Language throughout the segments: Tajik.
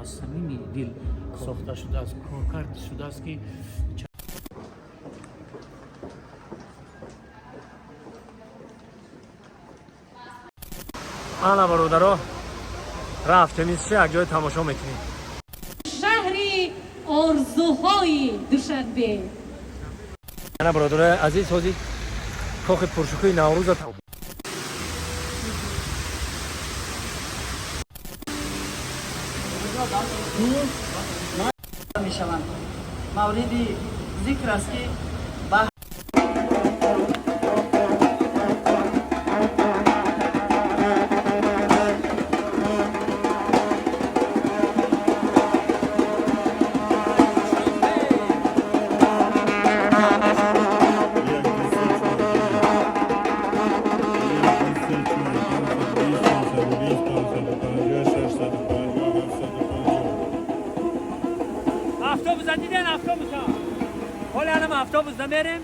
Аз самими дил сохта шудааст, коркард шудааст ки Ана бародаро, рафтем, ин як ҷой тамошо мекунем. Шаҳри орзуҳои Душанбе. Ана бародарои азиз, ҳозир кохи пуршукӯи Наврӯза мешаванд. Мавриди зикр аст, ки ба Автобуса диден, автобуса. Ҳоли анам автобуса мерем,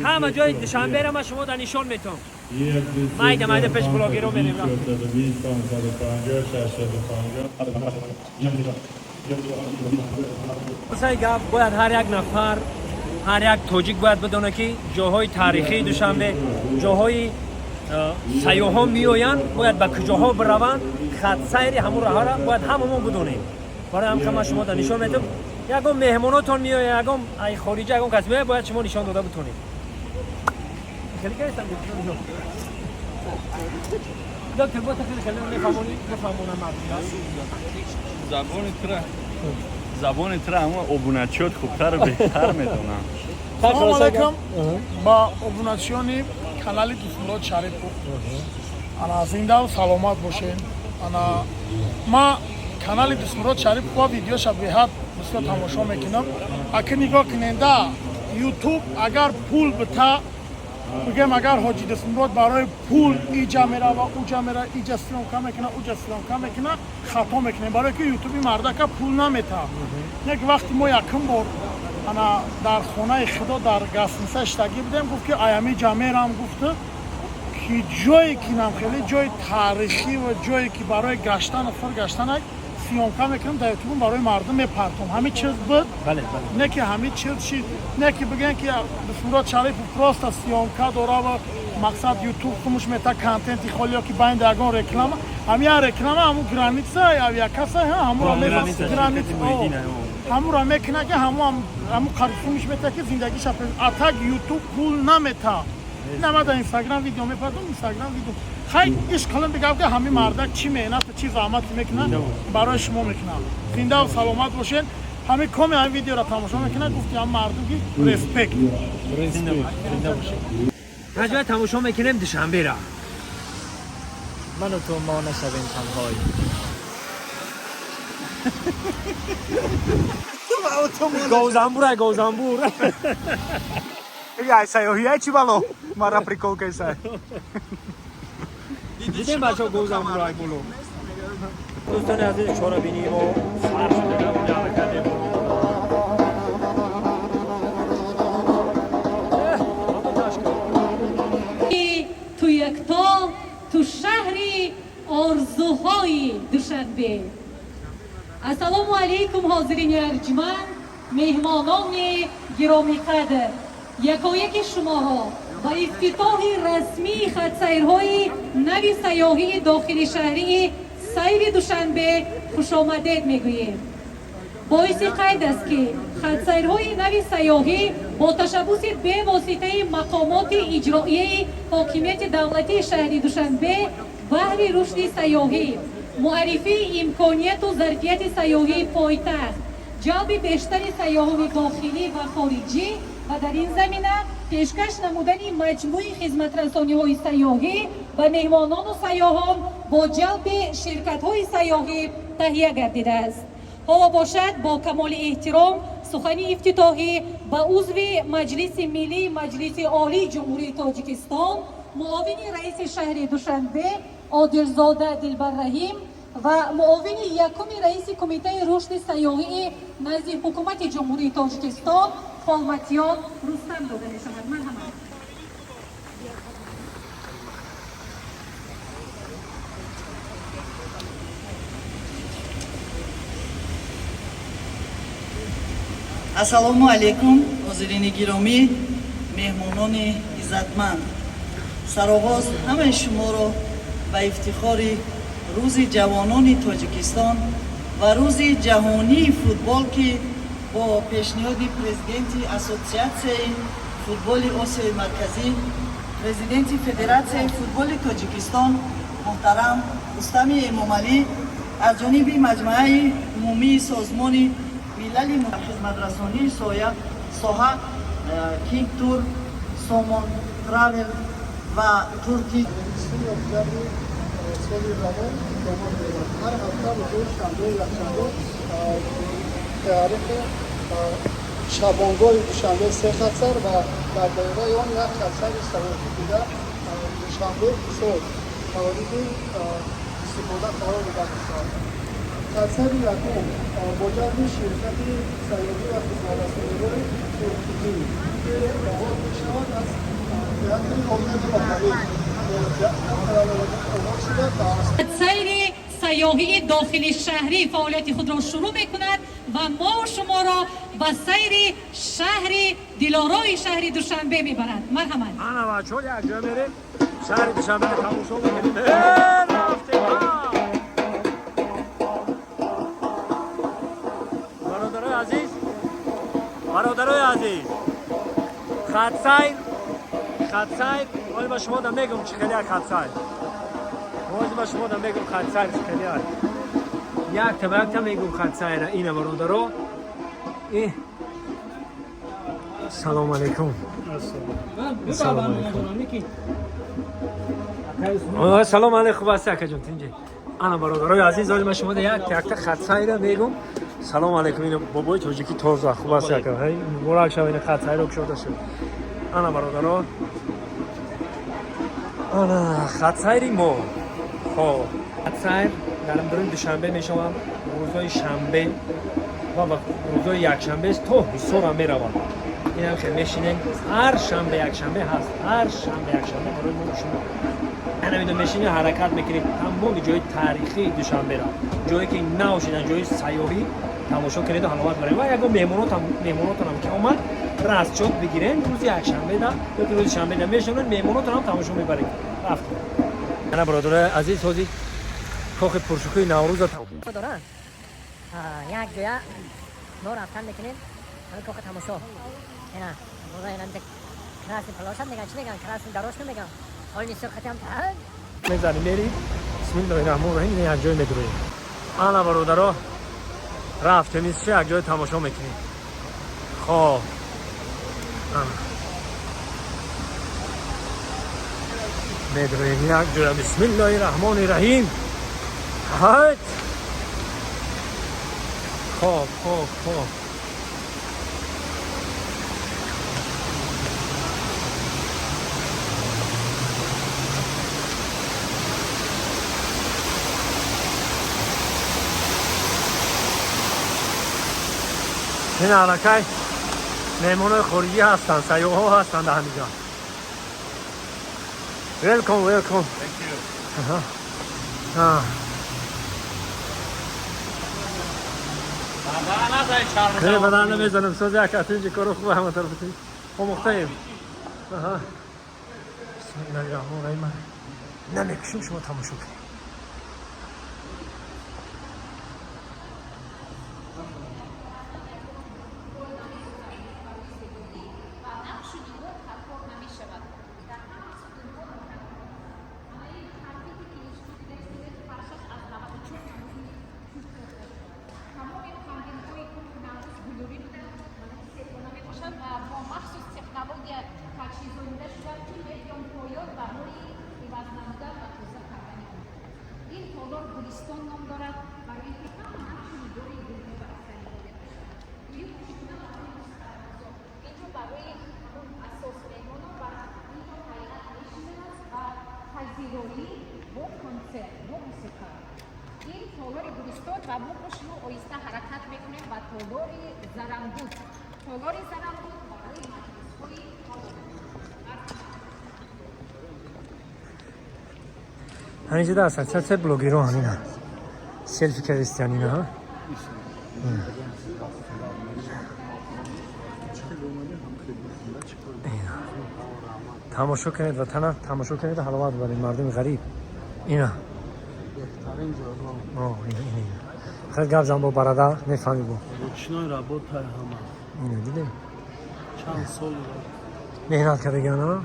ҳама ҷои Душанбера ма шумо да нишон метон. Майда майда пеш блогеро мерем. Сай гап, бояд ҳар як нафар, ҳар як тоҷик бояд бидона, ки ҷоҳои таърихии Душанбе, ҷоҳои сайёҳон меоянд, бояд ба куҷоҳо бираванд, хатсайри ҳамун раҳара бояд ҳамамон бидонем. Барои ҳам ма шумо да нишон метам. Ягон меҳмонотон меояд, ягон ай хориҷа ягон кас меояд, бояд шумо нишон дода битонед. Хеле кайстам. Доктор, бо хеле хеле мефаҳмонӣ, мефаҳмонам мардум. Забони тура ҳама обуначиёт хубтару беҳтар медонанд. Салому алайкум ба обуначиёни канали Дустмурод Шарипов. Ана, зиндаву саломат бошед. Ана, ма канали Дустмурод Шарипова видеоша беҳад бисёр тамошо мекунам. Аки нигоҳ куненда, Ютуб агар пул бита, бигем, агар ҳоҷи Дустмурод барои пул иҷа мерава, уҷа мера, иҷа съёмка мекуна, уҷа съёмка мекуна, хато мекунем, барое ки Ютуби мардака пул намета. Як вақти мо якум бор ана дар хонаи худо дар гостиница иштагӣ будем, гуфт ки аями ҷамерам, гуфту ки ҷое ки нам хеле ҷои таърихӣ ва ҷое ки барои гаштану фур гаштанак съёмка мекунам, дар Ютуб барои мардум мепартом. Ҳамин чиз буд. Бале, бале. Не ки ҳамин чиз шид, не ки бигӯян ки Дустмурод Шарипов просто съёмка дора ва мақсад Ютуб хумуш мета, контенти холи ё ки байни ягон реклама. Ҳамин як реклама, ҳамун граница авиакасса, ҳамуро Граница, ҳамуро мекуна, ки ҳамун қарифумиш мета, ки зиндагиша. А так Ютуб пул намета. Нама дар Инстаграм видео мепардом, Инстаграм видео. Хай, иш қилим, бигав ки ҳамин мардак чӣ меҳнату чӣ заҳмате мекунад, барои шумо мекунад. Зиндаву саломат бошед. Ҳамин коми ҳамин видеоро тамошо мекунад, гуфти ҳам мардум ки респект. Таҷриба тамошо мекунем Душанбера. Ману ту мо нашавем танҳой. Говзамбур, говзамбур. Ай сайёҳияй чӣ бало мара прикол кайсай. Дидем, бачаҳо, говзамбур ай боло. Дӯстони азиз, чорабинии мо сар шуда, ҷамъ кардем. Ту якто, ту шаҳри орзуҳои Душанбе. Ассалому алайкум, ҳозирини арҷманд, меҳмонони гиромиқадр. Якояки шуморо ба ифтитоҳи расмии хатсайрҳои нави сайёҳии дохили шаҳрии сайри Душанбе хушомадед мегӯем. Боиси қайд аст, ки хатсайрҳои нави сайёҳӣ бо ташаббуси бевоситаи мақомоти иҷроияи ҳокимияти давлатии шаҳри Душанбе баҳри рушди сайёҳӣ, муаррифии имконияту зарфияти сайёҳии пойтахт, ҷалби бештари сайёҳони дохилӣ ва хориҷӣ ва дар ин замина пешкаш намудани маҷмӯи хизматрасониҳои сайёҳӣ ба меҳмонону сайёҳон бо ҷалби ширкатҳои сайёҳӣ таҳия гардидааст. Ҳоло бошад, бо камоли эҳтиром сухани ифтитоҳӣ ба узви Маҷлиси Миллии Маҷлиси Олии Ҷумҳурии Тоҷикистон, муовини раиси шаҳри Душанбе Одилзода Дилбарраҳим ва муовини якуми раиси Кумитаи рушди сайёҳии назди Ҳукумати Ҷумҳурии Тоҷикистон Холматён Рустам дода мешавад. Марҳамат. Ассалому алайкум, ҳозирини гиромӣ, меҳмонони иззатманд. Сароғоз ҳамаи шуморо ба ифтихори Рӯзи ҷавонони Тоҷикистон ва Рӯзи ҷаҳонии футбол, ки бо пешниҳоди президенти Ассотсиатсияи футболи Осиёи Марказӣ, президенти Федератсияи футболи Тоҷикистон муҳтарам Рустами Эмомалӣ аз ҷониби Маҷмааи умумии Созмони Милали хизматрасонии соҳа Кинг Тур, Сомон Травел ва Турки Октябри соли равон идома меёбад. Ҳар ҳафта рӯзҳои шанбеу якшанбе таърихи шабонгоҳи Душанбе се хатсар ва дар доираи он як хатсари сайёҳӣ дигар Душанбе Ҳисор мавриди истифода қарор дода мешавад. Хатсари якум бо ҷалби ширкати сайёҳӣ ва хизматрасониҳои Туркидин, ки оғоз мешавад аз театри оперу ва балет оғоз шуда. Сайри сайёҳии дохили шаҳрӣ фаъолияти худро шурӯъ мекунад ва мо шуморо ба сайри шаҳри дилорои шаҳри Душанбе мебарад. Марҳамат. Ана бачаҳо, якҷоя мерем, шаҳри Душанберо тамошо мекунем. Рафтем, бародарои азиз, бародарои азиз. Хатсайр, хатсайр. Ҳоли ба шумо да мегум, чӣ хеле хатсайр. Ҳозир ба шумо да мегум, хатсайр чӣ хеле. Якта ба якта мегум хатсайра. Ина, бародаро. Салому алейкум, салому алейкум, салому алейкум. Хуб аст, акаҷон, тинҷи? Ана, бародарои азиз, ҳоли ма шумо да якта якта хатсайра мегум. Салому алейкум. Ина бобои тоҷикӣ тоза. Хуб аст, ака? Муборак шава, ина хатсайро кушода шуд. Ана, бародаро, ана хатсайри мо. Хоб, хатсайр дар дуруни Душанбе мешавам, рӯзои шанбе ва рӯзои якшанбе то Ҳисорам меравам. Инам хел мешинем, ҳар шанбе, якшанбе ҳаст, ҳар шанбе, якшанбе барои мо шумо. Ана мешинем, ҳаракат мекунем тамоми ҷои таърихии Душанберо, ҷое ки нав шидан, ҷои сайёҳӣ тамошо кунеду ҳаловат барем. Ва ягон меҳмонотонам ки омад, расчёт бигирем. Рӯзи якшанбеда ёки рӯзи шанбеда мешаванд, меҳмонотонам тамошо мебарем. Рафтем. Ана, бародарои азиз, ҳозир кохи пуршукӯи Наврӯза доранд. Як ҷоя мо рафтан мекунем, ҳамин кохи тамошо. Ина ина Красный площадь меган, чӣ меган, Красный дорожка меган. Ҳоли нисурхатиам мезанем, мерим. Бисмиллоҳи раҳмони раҳим. Ина як ҷой медуроем. Ана, бародаро, рафтем, исчи як ҷой тамошо мекунем. Хоб, ана медуроем як ҷоя. Бисмиллоҳи раҳмони раҳим. Ҳайт. Хоб, хоб, хоб. Ин аллакай меҳмонои хориҷӣ ҳастанд, сайёҳҳо ҳастанд дар ҳаминҷо. Welcome, welcome. Thank you. А. Бадан назай чарм. Не, бадан намезанам. Соз як атинҷи кору хуб ҳама тараф омӯхтаем. Аҳа. Бисмиллаҳи раҳмони раҳим. Намекушем, шумо тамошо кунед. Ва мо бо шумо оҳиста ҳаракат мекунем ба толори Зарандуд. Толори Зарандуд барои маҷлисҳои ҳаминҷода ассотсиатсияи блогерон, ҳамина селфи кардистиян ина. Тамошо кунед ватана, тамошо кунед, ҳаловат баред мардуми ғариб. Ина. О, ина, ина, ина. Хеле гап зан бо бародар, мефаҳмӣ бо. Ручной работа ҳама. Ина дидем? Чанд сол меҳнат кардагиана.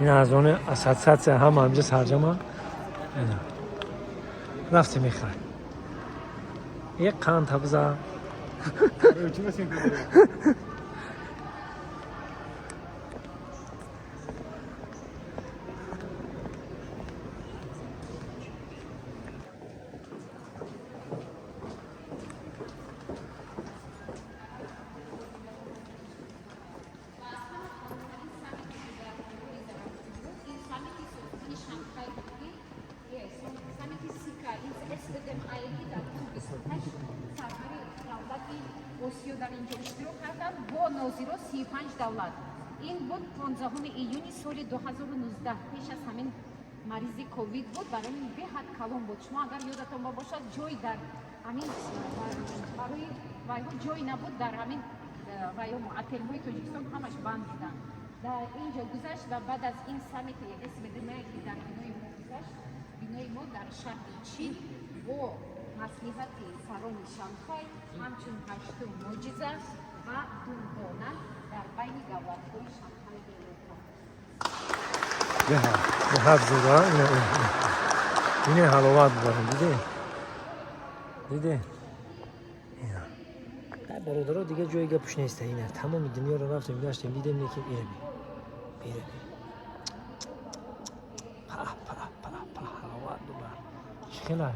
Ина аз он ассотсиатсия ҳама ҳамҷа сарҷама. Ина. Рафте мехӯрад. Як қанд табза. Осиё дар ин ҷо иштирок карданд бо нозиро 35 давлат. Ин буд 15 июни соли 2019, пеш аз ҳамин маризи ковид буд. Барои ин беҳад калон буд. Шумо агар ёдатон бошад, ҷой дар ҳамин барои вайҳо ҷой набуд, дар ҳамин вайҳо отелҳои Тоҷикистон ҳамаш банд буданд. Дар ин ҷо гузашт ва баъд аз ин саммити СВДМ ки дар бинои мо гузашт, бинои мо дар шаҳри Чин бо маслиҳати сарони Шанхай ҳамчун ҳаштум мӯъҷиза ва дурдона дар байни давлатҳои Шанхай эълон кард. Беҳад зуд, а? Ина, ина, ина. Ина ҳаловат бибарем, дидӣ? Дидӣ? Ина. Бародаро, дига ҷои гапуш неста. Ина тамоми дунёро рафтем, гаштем, дидем, лекин ира би. Ира би. Па, па, па, па, ҳаловат бибар. Чӣ хела?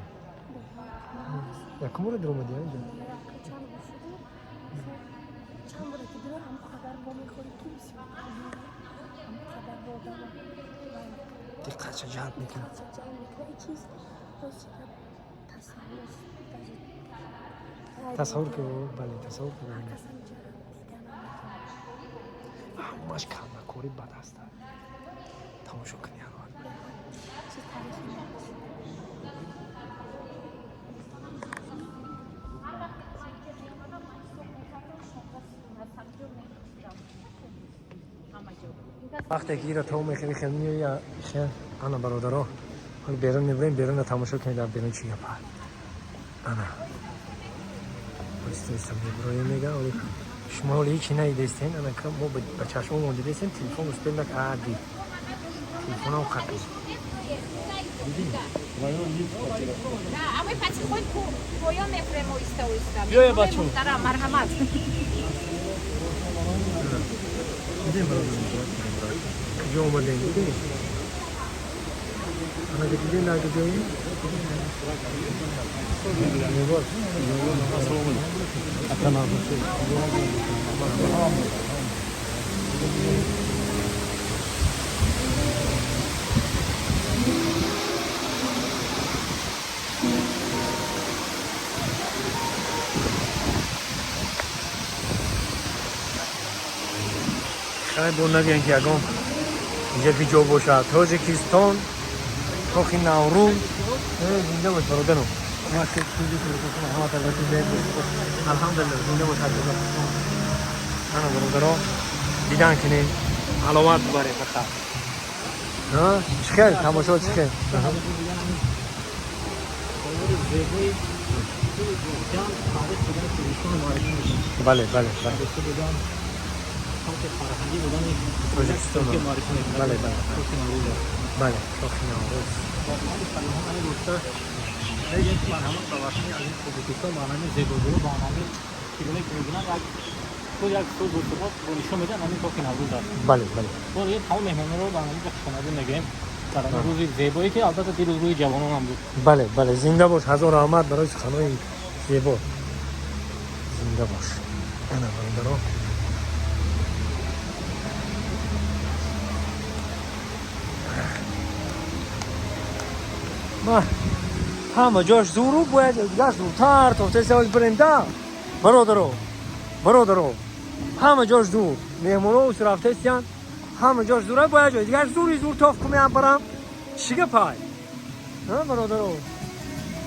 Якум бора дуромадӣ инҷо? Чанд бора ки дурам, ҳам қадар бо мехӯри, ки бисёр ҳам қадар бо одама Диққатша ҷалб мекунад. Ҷалб мекунад. Ин чиз рост тасаввур даже Тасаввур ки, бале, тасаввур ки. Ҳар кас ҳамҷа дида наметавонад. Ҳамаш каллакорӣ бад аст. Тамошо кунӣ, ҳаловат. Чиз тарихи нест. Ҳар вақте ки ман инҷо меомадам, ман ҳисоб мекардам, 16 сутун аз ҳамҷо мехӯрдам ҳама ҷо. Вақте ки ира то мехӯри, хел меоя, хел. Ана бародаро, ҳол берун мебурем, берунро тамошо кунед, дар берун чӣ гап аст. Ана. Оҳиста оҳиста мебуроем, мега. Оли шумо ҳоли ҳечи надидестен, ана мо ба чашмомон дидестем, телефон успел нак, а дид. Телефонам қапид. Дидӣ? Да, а мы потихоньку поён мехӯрем, оҳиста оҳиста. Биёе, бачо. Муҳтарам, марҳамат. Дидем, бародаро? Куҷо омадем, дидем? Ана дидем, дар куҷоем? Мебош. Хай, бо нагӯян ки ягон инҷа ки ҷо бошад. Тоҷикистон, кохи Наврӯз. Зинда бош, бародарам. Алҳамдулилла, зинда бош. Ана бародаро, дидан кунем, ҳаловат бибарем фақат. Чӣ хел тамошо, чӣ хел? Зебои воқеан таърих будани Тоҷикистонро муаррифӣ мешавад. Бале, бале, бале. Таърихӣ будан, халқи фарҳангӣ будани Тоҷикистон ки муаррифӣ мекунад. Бале, бале. Кохи Наврӯз аст. Бале, кохи Наврӯз. Воқеан ҳамин гуфта мегӯем, ки марҳамат ба ватани азиз Тоҷикистон, ба ҳамин зебогиҳо, ба ҳамин чигуна ки мебинанд, як худ як суз субот бо нишон медиҳанд, ҳамин кохи Наврӯз аст. Бале, бале. Боз тамом меҳмононро ба ҳамин ҷо хушомадед мегӯем дар ҳамин рӯзи зебое, ки албатта дирӯз рӯзи ҷавонон ҳам буд. Бале, бале, зинда бош, ҳазор раҳмат барои суханҳои зебо. Зинда бош. Ана бародаро, ма ҳама ҷош зуру, бояд дигар зуртар тофтесавоз бирем да, бародаро, бародаро, ҳама ҷош зур, меҳмоно усу рафтестиян, ҳама ҷош зура, бояд ҷои дигар зури зур тоф кумеам барам. Чӣ гапай? Бародаро,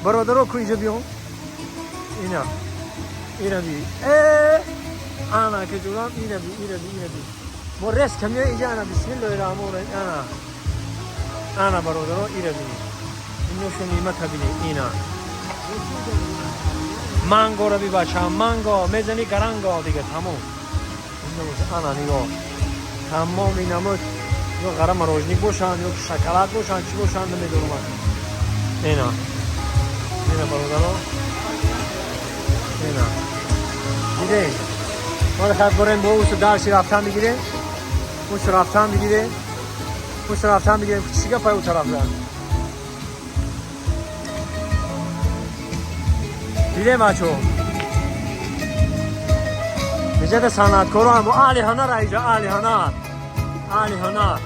бародаро, ку инҷа биём. Ина, ина би, э ана ки ҷурам, ина би, ина би, ина би. Мо резко меои инҷа. Ана, бисмиллоҳи раҳмони раҳим. Ана, ана, бародаро, ира бини, ин нӯшу неъмата бини. Ина мангоро би, бачаам, манго мезани, гаранго дига, тамом. Ана нигоҳ, тамоми намуд, ё ғара мороженик бошанд, ё шоколад бошанд, чӣ бошанд, намедонам. Ина, ина, бародаро, ина дидем. Мо хат борем, бо усу дарси рафтан бигирем, усу рафтан бигирем, усу рафтан бигирем. Чӣ гапай у тарафдан дидем, бачо? Иҷада санъаткоро ҳам, аҳли ҳунар, иҷа аҳли ҳунар, аҳли ҳунар.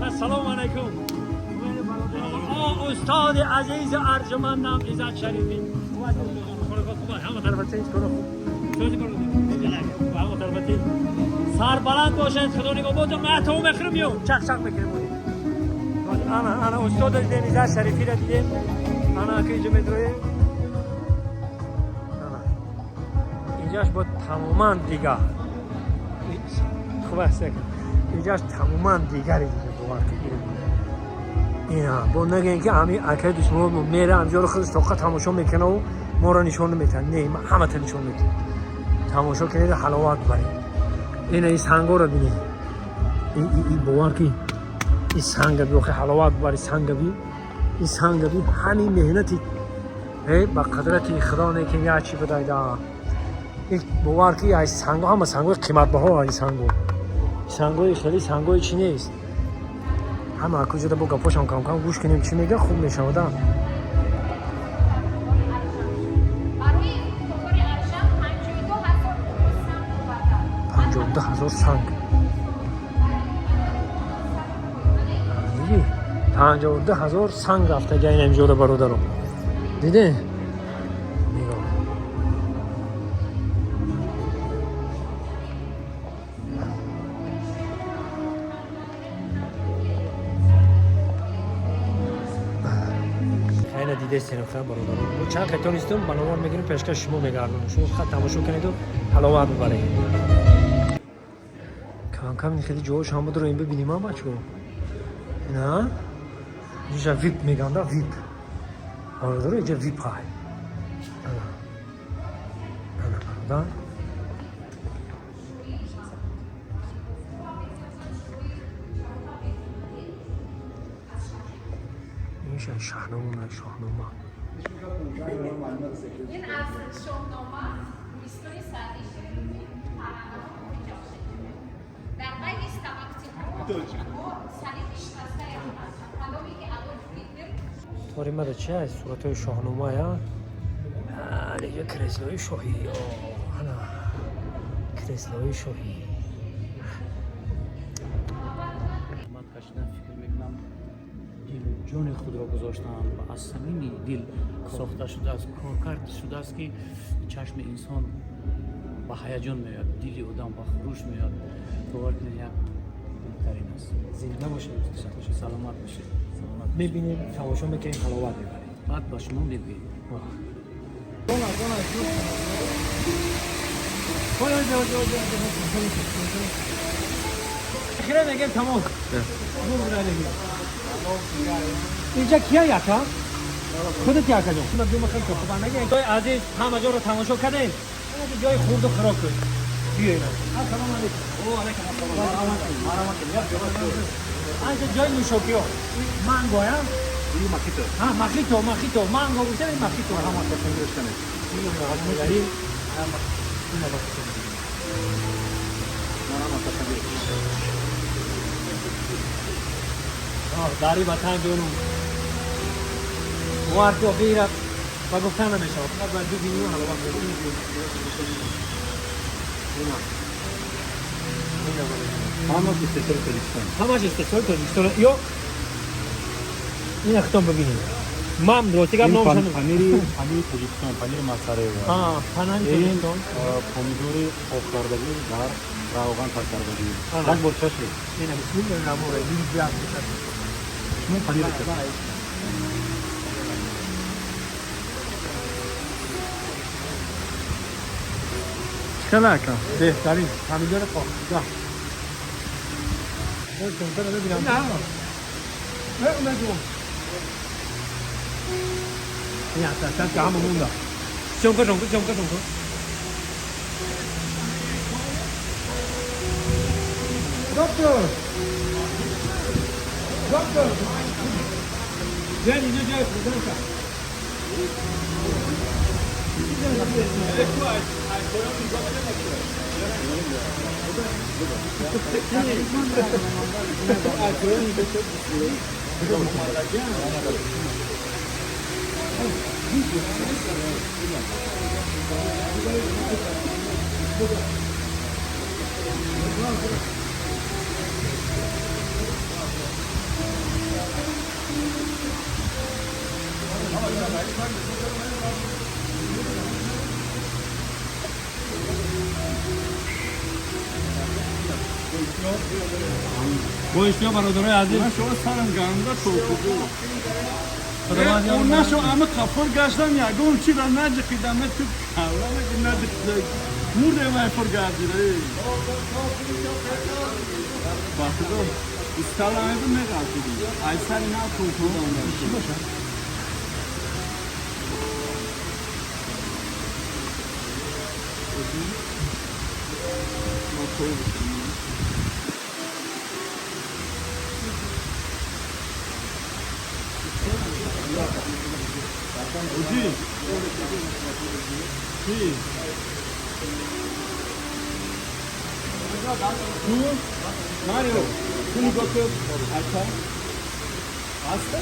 Ассалому алайкум, устоди азизу арҷумандам Иззат Шарифӣ. Ҳама тарафа ҳама тарафа сарбаланд бошед, худо нигоҳбонтон. Ман то мехӯрем, миём, чақ-чақ мекунем. Ана, ана, устода дидем, Иззат Шарифиро дидем. Ана, ки инҷо медроем, ана инҷаш бо тамоман дигар хуб аст, инҷаш тамоман дигаре дига, бовар кунед. Ина бо нагӯем, ки ҳами акаи душманот мера ҳамҷоро худаш тоқа тамошо мекунаву моро нишон наметиҳад. Не, ҳамата нишон метиҳад. Тамошо кунед, ҳаловат баред. Ина ин сангоро бинед, бовар ки ин санга би, охи ҳаловат бари, санга би, ин санга би. Ҳамин меҳнати ба қудрати худо не ки як чи будайда. Бовар ки ай санго ҳама сангои қиматбаҳо, ин санго сангои хеле сангои чӣ нест. Ҳама куҷода бо гапошам кам кам гӯш кунем, чӣ мега, хуб мешавада. 52 000 санг диди, 52 000 санг рафтага ин инҷода, бародаро, диде, нигоҳ. Хайна дидестем, ха, бародаро, чанд қайтонистум ба навор мегирем, пешкаш шумо мегардонем. Шумо фақат тамошо кунеду ҳаловат бибаред. Кам кам хеле ҷоҳош ҳама дороем, бибинем, а, бачо. Ина инҷа вип меганда, вип, бародаро, инҷа вип ҳай. Ана, ана, бародар. Инша шаҳнома, шоҳнома. Ин аз Шоҳнома, Гулистони Саъдӣ, дар байни сталактитҳо салиби шикастаям аст, ҳангоме ки Адолф Гитлер Тори мада чи аст? Суратҳои шоҳнома я дига, креслои шоҳӣ, ана креслои шоҳӣ. Заҳмат кашидан, фикр мекунам, дилу ҷони худро гузоштанд ва аз самими дил сохта шудааст, коркард шудааст, ки чашми инсон ба ҳаяҷон меояд, дили одам ба хуруш меояд. Бовар кунед, як беҳтарин аст. Зинда бошед. Саломат бошед, саломат. Мебинем, тамошо мекунем, ҳаловат мебарем. Баъд ба шумо мегӯем. Ой, ой, ой, ой, ой. Хира мегем, тамом. Инҷа кия яка? Худат яка ҷон. Ма биё махам хуб нагем. Тои азиз, ҳама ҷоро тамошо кардем. Ҷои хурду хӯрок кун. Биёед. Ассалому алайкум. О, алайкум ассалом. Анҷа ҷои нӯшокиҳо. Мангоя. Ин мохито. Ҳа, мохито, мохито, манго гуфтем, ин мохито. Ҳама касан гирифтане. Ина мохито. Ҳама касан гирифтане. Дари ватан ҷонум. Варти охира ба гуфтан намешавад. Фақат бояд бибинӣ ва ҳаловат бибинӣ. Ина. Ина. Ҳамаш истеҳсоли Тоҷикистон. Ҳамаш истеҳсоли Тоҷикистон. Ё ина хитон бибинед. Ман рости гап Ин номашон панири Тоҷикистон, панири моцарелла. Панири Ин Тоҷикистон. помидори обкардагӣ дар равған таркардагӣ. Ана. Як бор чашед. Ина бисмиллоҳи раҳмони раҳим. Шумо панир чашед. Чӣ ака? Беҳтарин. Помидори қоқида. Бибинам. Не, не, не. Ина, та ҳама монда. Съёмка шон кун, съёмка шон кун. Доктор! Доктор! Ҷан, инҷо ҷои хӯрдан. Бо иштиё, бародарои азиз. Ман шумо сарам ганда топуду. Худованд ёр. Нашо ама қафор гаштам, ягон чира наҷиқидам, ту калла наҷиқида. Мурде май фор гардида. Ба худо исталам эбу меғалтиди. Ай сари нав топудам. Чӣ бошад? Оҷи. Чи? Ту? Марио, ту нигоҳ кун. Ака. Аста.